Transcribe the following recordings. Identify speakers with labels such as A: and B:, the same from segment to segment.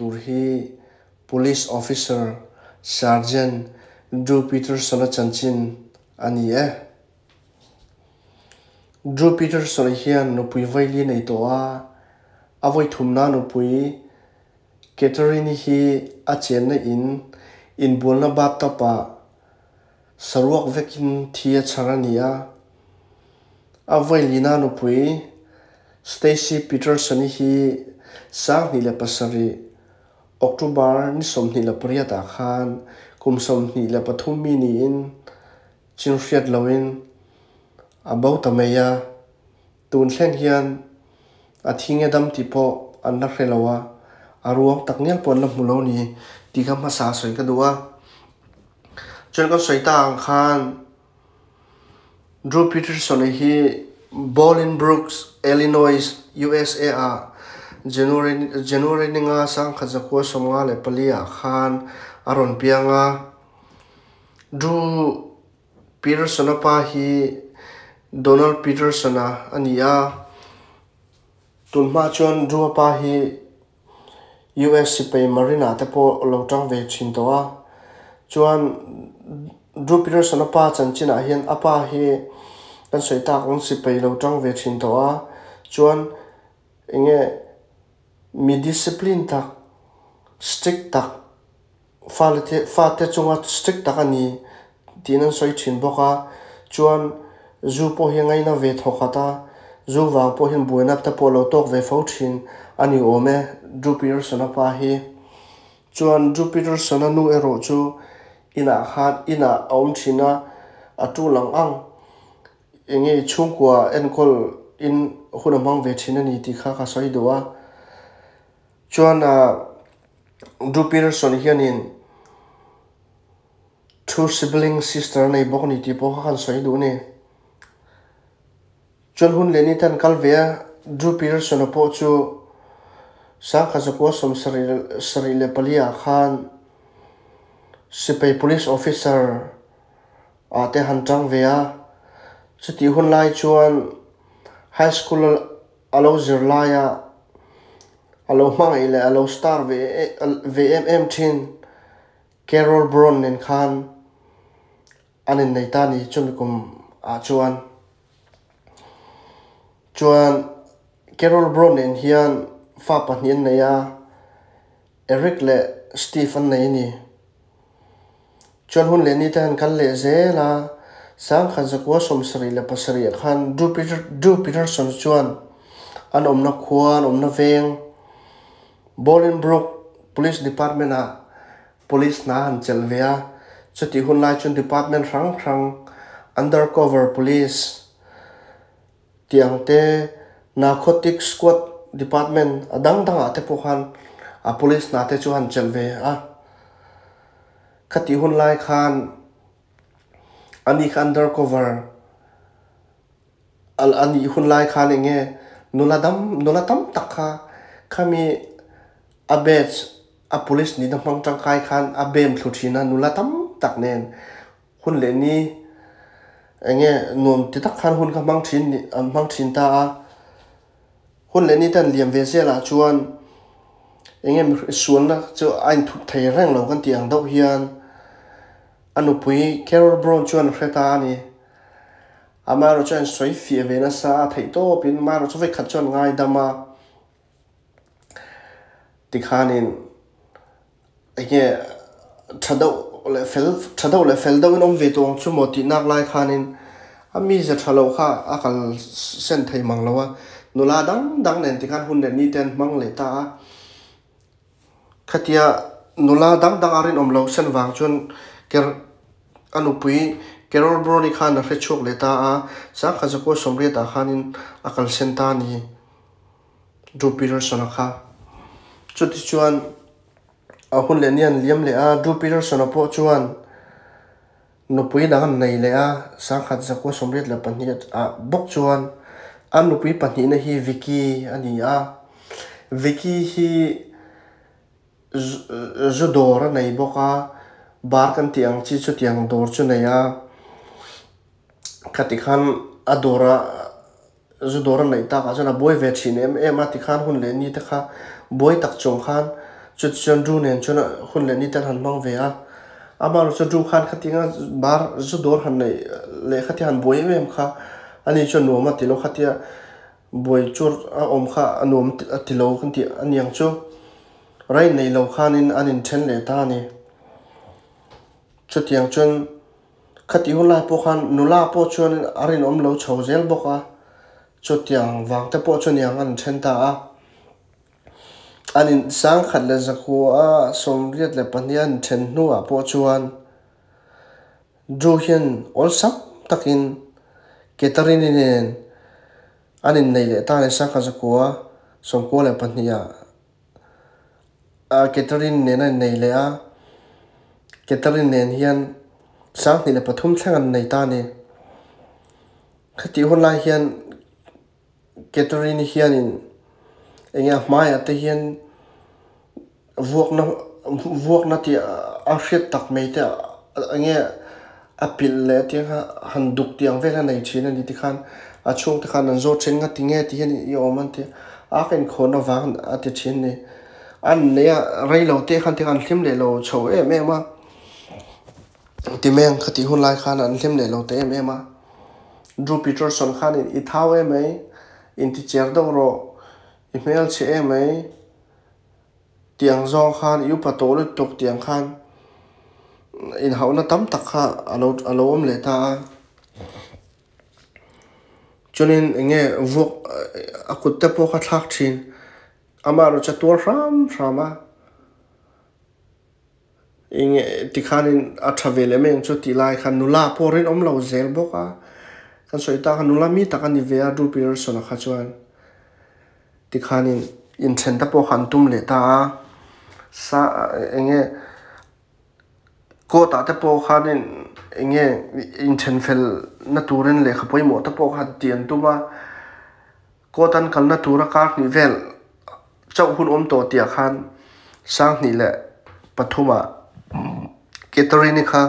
A: tur hi Police Officer Sergeant Drew Peterson-a chanchin a ni e. Drew Peterson-a hian nupui vaili nei tawh a, a vawi thumna nupui Catherine-i hi a chenna in inbualna bathtub-ah saruak vekin thi a chhar a ni a. A vailina nupui Stacy Peterson-i hi 2007 October ni 28 ah khan kum 23 mi niin chin hriat loin a bo ta mai a. Tun thleng hian a thi nge dam tih pawh an la hre lo a, a ruang tak ngial pawh an la hmu lo ni tih kha hmasa sawi ka duh a. Chuan kan sawi ta ang khan Drew Peterson-a hi Bolingbrook, Illinois, USA ah January January ninga 1954 ah khan a rawn piang a. Drew Peterson-a pa hi Donald Peterson-a a ni a, tunhma chuan Drew-a pa hi US sipai Marine-ah te pawh lo tang ve thin tawh a. Chuan Drew Peterson-a pa chanchinah hian a pa hi kan sawi tak ang sipai lo tang ve thin tawh a. Chuan eng nge mi discipline tak, strict tak, fale te fate chunga strict tak a ni tiin an sawi thin bawk a. Chuan zu pawh hi ngaina ve thaw khat a, zu vang pawh hian buaina te pawh lo tawk ve fo thin a ni awm e Drew Peterson-a pa hi. Chuan Drew Peterson-a nu erawh chu inah khan inah a awm thin a, a tul ang ang eng nge chhungkua enkawl in hun a hmang ve thin a ni tih kha ka sawi duh a. Chuan Drew Peterson hianin two sibling sister a nei bawk a ni tih pawh kha kan sawi duh a ni. Chuan hun leh ni te an kal ve a, Drew Peterson-a pawh chu 1974 ah khan sipai police officer ah te han tang ve a, chutih hun lai chuan high school a lo zir laia a lo hmangaih leh a lo star ve ve em em thin Carol Brown nen khan an innei ta a ni chumi kum ah chuan. Chuan Carol Brown nen hian fa pahnih an nei a, Eric leh Steve an nei a ni. Chuan hun leh ni te han kal leh zel a, 1977 ah khan Drew Peter Drew Peterson chuan an awmna khua an awmna veng Bolingbrook Police Department ah Police hna han chelh ve a, chutih hun lai chuan department hrang hrang undercover police tih ang te Narcotic Squad Department a dang dangah te pawh khan a police hna te chu han chelh ve a. Khatih hun lai khan ani kha undercover a nih hun lai khan eng nge nula dam nula tam tak kha khami a batch a police nihna hmang tangkai khan a bem thlu thin a nula tam tak nen hun leh ni eng nge nuam ti tak khan hun kha hmang thin an hmang thin ta a. Hun leh ni te an liam ve zel ah chuan eng nge sualna chu a inthup thei reng lo kan tih ang deuh hian a nupui Carol Brown chuan a hre ta a ni. Amaherawh chuan sawi fiah ve nasa a theih tawpin amaherawh chu vekhat chuan ngaidam a tikhanin eng nge tha deuh leh fel tha deuh leh fel deuhin awm ve tawh ang chu maw tih nak lai khanin a mize tha loh kha a kal sen thei mang lo a, nula dang dang nen tikhan hun leh ni te an hmang leh ta a, khatia nula dang dang a rinawm lo sen vang chuan ker a nupui Carol Brownie khan a hre chhuak leh ta a, 1980 ah khanin a kal sen ta a ni. Drew Peterson-a kha. Chutichuan a hun leh ni an liam leh a, Drew Peterson-a pawh chuan nupui dang an nei leh a, 1982 ah bawk chuan a nupui pahnihna hi Vicky a ni a. Vicky hi zu dawr a nei bawk a, bar kan tih ang chi chutiang dawr chu nei a, khati khan a dawra Zu dawr a neih takah chuan a buai ve thin em em a, tikhan hun leh ni te kha buai tak chung khan Chutichuan Drew nen chuan hun leh ni te an han hmang ve a. Amaherawhchu chu Drew khan khatinga bar zu dawr han neih leh khatia han buai em em kha ani chuan nuam a ti lo khatia buai chur a awm kha a nuam a ti lo kan tih a niang chu. Rai nei lo khanin an inthen leh ta a ni. Chutiang chuan khatih hun lai pawh khan nula pawh chuan a rinawm lo chho zel bawk a, chutiang vang te pawh chu niang an inthen ta a. An in sangkhat leh zakua 82 an inthen hnuah pawh chuan Drew hian awlsam takin Ketarini nen an inneih leh ta a ni sangkhat zakua 92 ah. Catherine nen a innei leh a, Catherine nen hian 2003 thleng an nei ta a ni. Khatih hun lai hian Catherine hianin eng nge a hmaiah te hian vuakna vuakna tih a hriat tak mai te eng nge a pilh leh tiang kha han duk tih ang vel a nei thin a ni tikhan a chhungte khan an zawt thin ngati nge ti hian i awm an ti a ka inkhawhna vang a ti thin a ni. An nei a rei lo te khan tikhan an hlim leh lo chho em em a ti mai ang khatih hun lai khan an hlim leh lo ta em em a. Drew Peterson khanin i thau em mai inti cher deuh rawh i hmelchhe em mai. Tiang zawng khan i upa tawh lutuk tiang khan inhauhna tam tak kha a lo a lo awm leh ta a. Chuanin eng nge vuak a kut te pawh kha thlak thin amaherawh chu a tuar hram hram a. Eng nge tikhanin a tha ve leh mai ang chu tih lai khan nula pawh rinawm lo zel bawk a. Kan sawi tak a nula mi tak a ni ve a Drew Pearson-a kha chuan. Tikhanin inthen te pawh kha an tum leh ta a, sa eng nge court ah te pawh khanin eng nge inthen fel na turin lehkha pawimawh te pawh kha tih an tum a, court an kalna tura kar hnih vel chauh hun awm tawh tih ah khan 2003 ah Catherine-i kha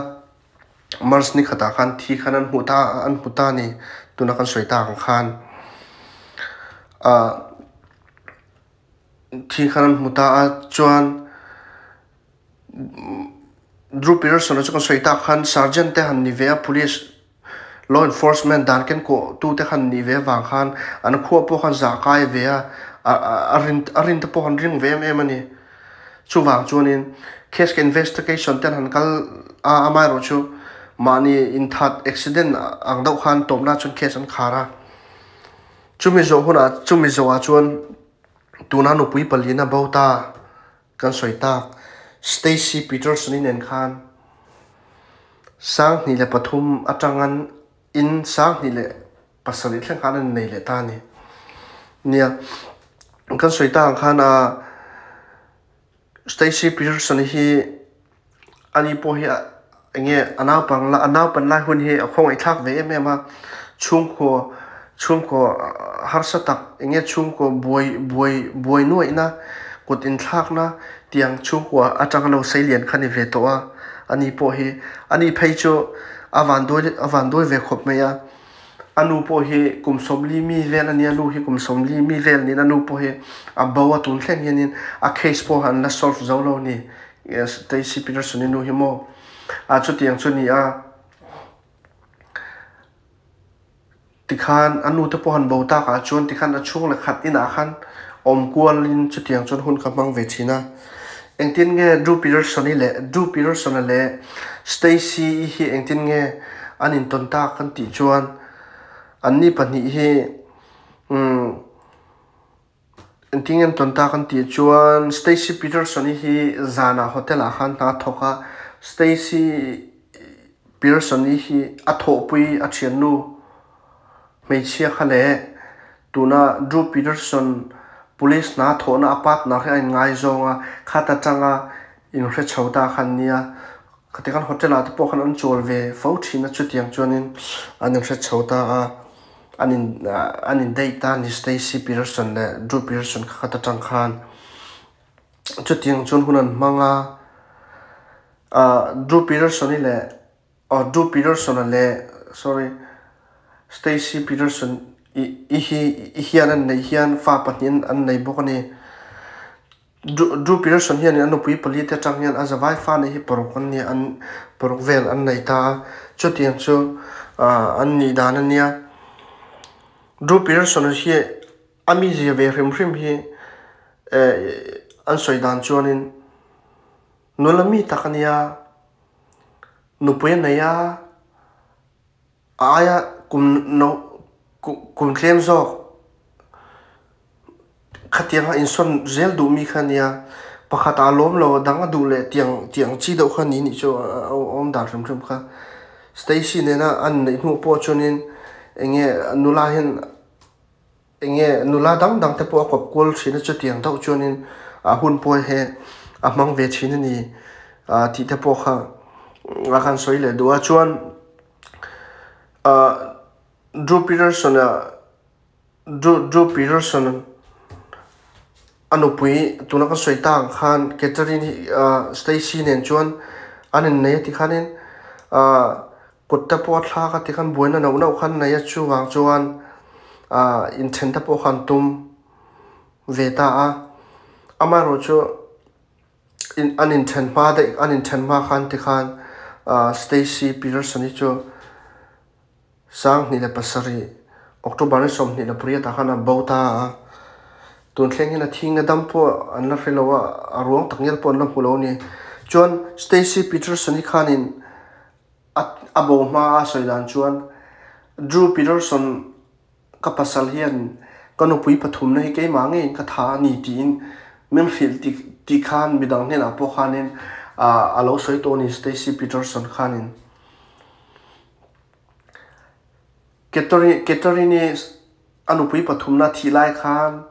A: March ni khatah khan thi khan an hmuh ta an hmu ta a ni tuna kan sawi tak ang khan ah thi khan an hmu ta a chuan Drew Peterson a chu kan sawi tak khan sergeant te han ni ve a police law enforcement dan ken kawh tu te khan nih ve avang khan an khua pawh khan zah kai ve a a rin a rin te pawh an ring ve em em a ni. Chuvang chuanin case investigation ten han kal a, amaherawh chu mahni inthat accident ang deuh khan tawpna chuan case an khar a. Chumi zawh hunah chumi zawhah chuan tuna nupui palina bo ta kan sawi tak Stacy Peterson-i nen khan 2003 atanga in 2007 thleng khan an innei leh ta a ni. Nia, kan sawi tak ang khan a Stacy Peterson hi ani pawh hi eng nge a naupang la a naupan lai hun hi a khawngaihthlak ve em em a, chhungkaw chhungkaw harsa tak eng nge chhungkaw buai buai buai nuaihna kut inthlakna tiang chhungkua atanga lo sei lian kha ni ve tawh a, ani pawh hi ani phei chu a vanduai a vanduai ve khawp mai a. A nu pawh hi kum 40 mi vel a nia, nu hi kum 40 mi vel niin a nu pawh hi a bo a tun thleng hianin a case pawh an la solve zo lo a ni. Stacy Peterson-i nu hi maw a chutiang chu a ni a. Tikhan a nu te pawh han bo takah chuan tikhan a chhung leh khat inah khan awm kualin chutiang chuan hun kha hmang ve thin a. Engtin nge Drew Peterson-i leh Drew Peterson-a leh Stacy-i hi engtin nge an intawn tak kan tih chuan anni pahnih hi umm engtin nge an tawn tak an tih chuan Stacy Peterson-i hi zanah hotel-ah khan hna a thawk a, Stacy Peterson-i hi a thawhpui a thiannu hmeichhia kha leh tuna Drew Peterson police hna thawhna a partner hi a inngaizawng a, khat atanga inhre chho ta kha an nia. Khati khan hotel ah te pawh khan an chawl ve fo thin a chutiang chuanin an inhre chho ta a an in an in date ta a ni Stacy Peterson leh Drew Peterson kha khat atang khan chutiang chuan hun an hmang a ah Drew Peterson-i leh aw Drew Peterson-a leh sorry Stacy Peterson i hi i hian an neih hian fa pahnih an nei bawk a ni. Drew Peterson hianin a nupui pali te atang hian a zavai fa neih hi paruk an nia an paruk vel an nei ta a chutiang chu ah an nih dan a nia Drew Peterson hi a mizia ve hrim hrim hi eh an sawi dan chuanin nula mi tak a nia nupui a nei a. A aia kum no kum tlem zawk khatianga insawn zel duh mi kha a nia, pakhat ah a lawm lo a dang a duh leh tiang tiang chi deuh kha ni nih chu a awm dan hrim hrim kha. Stacy nena an neih hnuh pawh chuanin eng nge nula hian eng nge nula dang dang te pawh a kawp kual thin a chutiang deuh chuanin a hun pawh he a hmang ve thin a ni ah tih te pawh kha a khan sawi leh duh a chuan ah Drew Peterson a Drew Drew Peterson a nupui tuna ka sawi tak ang khan Catherine hi ah Stacy nen chuan an innei a tikhanin ah Kut te pawh a thlak a tikhan buaina nauh nauh khan nei a chuvang chuan ah inthen te pawh khan tum ve ta a amaherawh chu in an inthen hma daih an inthen hma khan tikhan ah Stacy Peterson hi chu 2007 October ni 28 ah khan a bo ta a tun thleng hian a thing a dam pawh an la hre lo a a ruang tak ngial pawh an la hmu lo a ni chuan Stacy Peterson hi khanin A bo hma a sawi dan chuan Drew Peterson ka pasal hian ka nupui pathumna hi keimah ngeiin ka tha a ni tiin min hrilh tih khan midang hnenah pawh khanin a lo sawi tawh a ni Stacy Peterson khanin. Keterini a nupui pathumna thih lai khan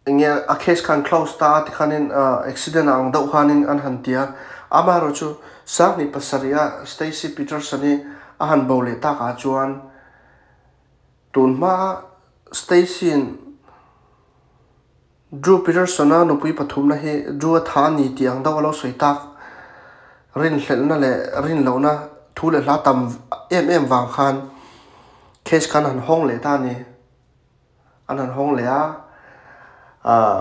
A: Enge a case khan close ta a tikhanin accident a ang deuh khanin an han ti a, amaherawhchu 27 a Stacy Peterson hi a han bo leh takah chuan tun hmaa Stacy-in Drew Peterson-a nupui pathumna hi Drew a tha a ni tih ang deuh a lo sawi tak rinhlelhna leh rinlohna thu leh hla tam em em vang khan case khan a han hawng leh ta a ni. An han hawng leh a, ah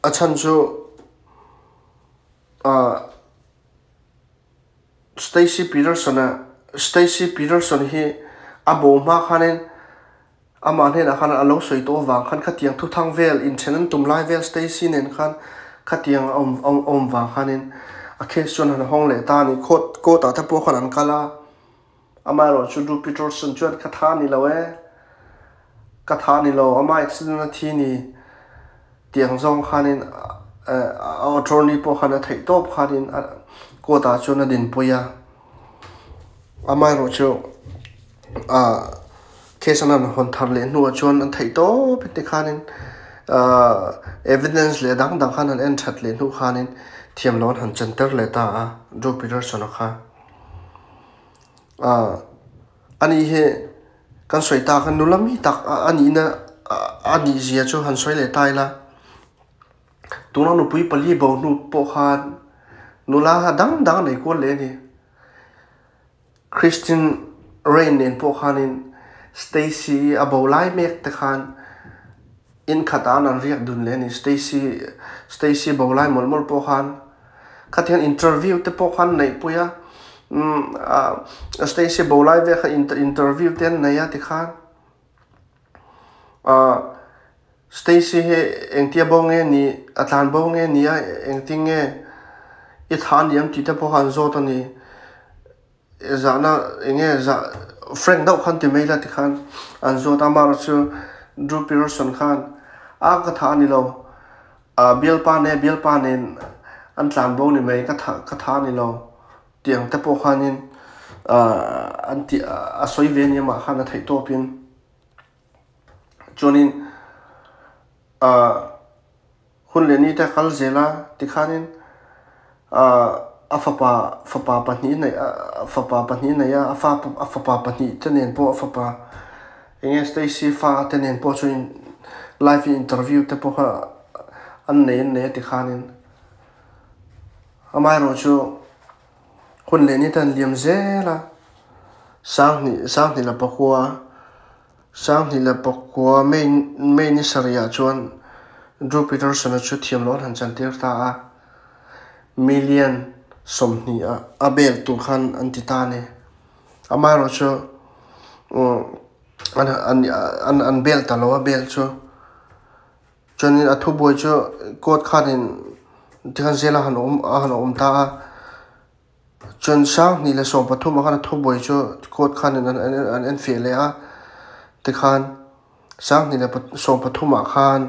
A: a chhan chu ah Stacy Peterson a Stacy Peterson hi a bo hma khanin amah hnenah khan a lo sawi tawh avang khan khatiang thuthang vel inthen an tum lai vel Stacy nen khan khatiang a awm awm vang khanin a case chuan han hawng leh ta a ni court court ah te pawh khan an kal a. Amaherawhchu Drew Peterson chuan ka tha ni lo e, ka tha ni lo, ama accident a thi ni tih ang zawng khanin a attorney pawh khan a theih tawp khanin court ah chuan a dinpui a. Amaherawhchu case an han hawn thar leh hnuah chuan an theih tawp in tikhanin evidence leh dang dang khan an en that leh hnu khanin thiam loh an han chanter leh ta a Drew Peterson-a kha. Ah ani hi kan sawi tak a nula mi tak a nihna a nih zia chu han sawi leh ta ila tuna nupui pali bo hnu pawh khan nula dang dang a nei kual leh a ni Christian Rain nen pawh khanin Stacy a bo lai mek te khan in khatah an riak dun leh a ni Stacy Stacy bo lai mawlh mawlh pawh khan. Khatiang interview te pawh khan neih pui a umm ah Stacy bo lai vel kha interview te an nei a tikhan ah Stacy hi engtia bo nge ni a tlan bo nge ni a engtin nge i tha ni ang tih te pawh kha an zawt a ni zahna eng nge zah frank deuh khan ti mai la tikhan an zawt a amaherawhchu Drew Peterson khan a ka tha a ni lo. Ah bialpa nen bialpa nen an tlan bo ni mai ka tha ka tha ni lo tih ang te pawh khanin ah an tih a sawi ve nia mah khan a theih tawpin chuanin ah hun leh ni te kal zel a tikhanin ah a fapa fapa pahnih neih fapa pahnih neih a a fa a fapa pahnih te nen pawh a fapa Eng nge Stacy fa te nen pawh chuan live in interview te pawh kha an nei an nei a ti khanin amaherawh chu hun leh ni te an liam zel a sanghnih sanghnih la pakua sanghnih la pakua May May ni sarih ah chuan. Drew Peterson-a chu thiam loh an han chantir ta a, million 20 a a bail tur khan an ti ta a ni. Amaherawh chu an an an bail ta lo a bail chu. Chuanin a thubuai chu court khanin tikhan zela han awm a han awm ta a. Chuan 2013 ah khan a thubuai chu court khanin an an enfiah leh a, tikhan 2013 ah khan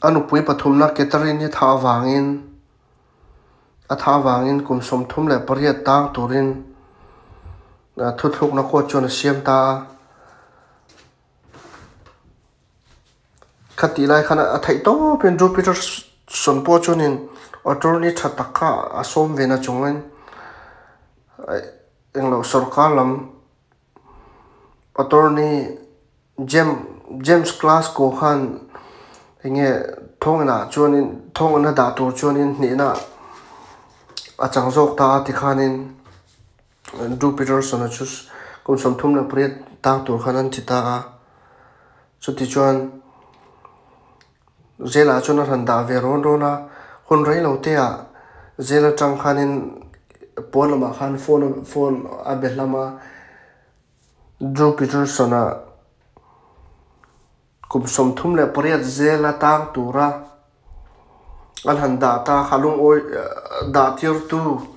A: a nupui pathumna Catherine hi thah avangin a thah avangin kum 38 tang turin thuthlukna court chuan a siam ta a. Khatih lai khan a theih tawpin Drew Peterson pawh chuanin attorney tha tak kha a sawm ve na chungin englo sorkar lam attorney James James Glasgow khan enge thawngin ah chuanin thawngin a dah tur chuanin hnehna a chang zawk ta a tikhanin. Drew Peterson-a chu kum 38 tang tur khan an ti ta a, chuti chuan Zela chuan a han dah ve rawn rawn a, hun rei lo te ah Zel atang khanin pawn lamah khan phone phone a be hlam a, Drew Peterson-a kum 38 Zela tang tura an han dah ta kha lungawi dah tirtu.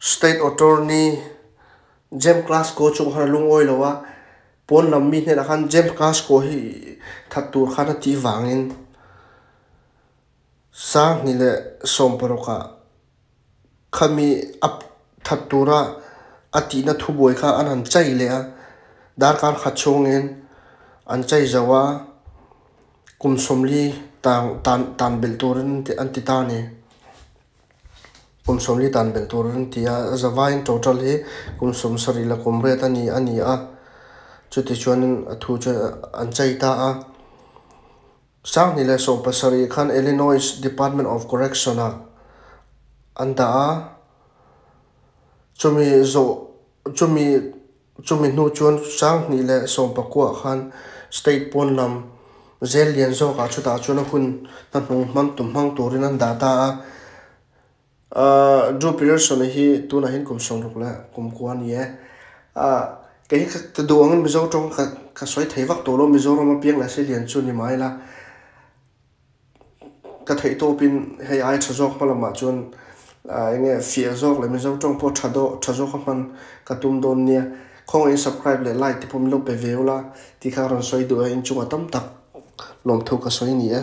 A: State Attorney James Glasgow chung khan a lungawi lo a, pawn lam mi hnenah khan James Glasgow hi that tur khan a tih vangin 2016 ah khami a that tura a tihna thubuai kha an han chai leh a, darkar khat chhungin an chai zo a, kum 40 tan tan belh turin an ti ta a ni. Kum 40 tan belh tur an ti a, a zavaiin total hi kum 70 leh kum riat a ni a ni a, chuti chuanin a thu chu an chei ta a. 2017 khan Illinois Department of Correction ah an dah a, chumi zawh chumi chumi hnu chuan 2019 khan state pawn lam zel lian zawkah chutah chuan a hun hnahnung hmang tum hmang turin an dah ta a. Drew Peterson-a hi tunah hian kum 60 leh kum kua a ni e. Kei hi ka duh angin Mizo tawng ka ka sawi thei vak tawh lo, Mizoram a piang leh si lian chu ni mai la. Ka theih tawpin hei ai tha zawk hma lamah chuan eng nge fiah zawk leh Mizo tawng pawh tha dawh tha zawk a hman ka tum dawn nia. Khawngaihin subscribe leh like te pawh min lo pe ve ula tih kha ka rawn sawi duh e, inchungah tam tak lawmthu ka sawi ni e.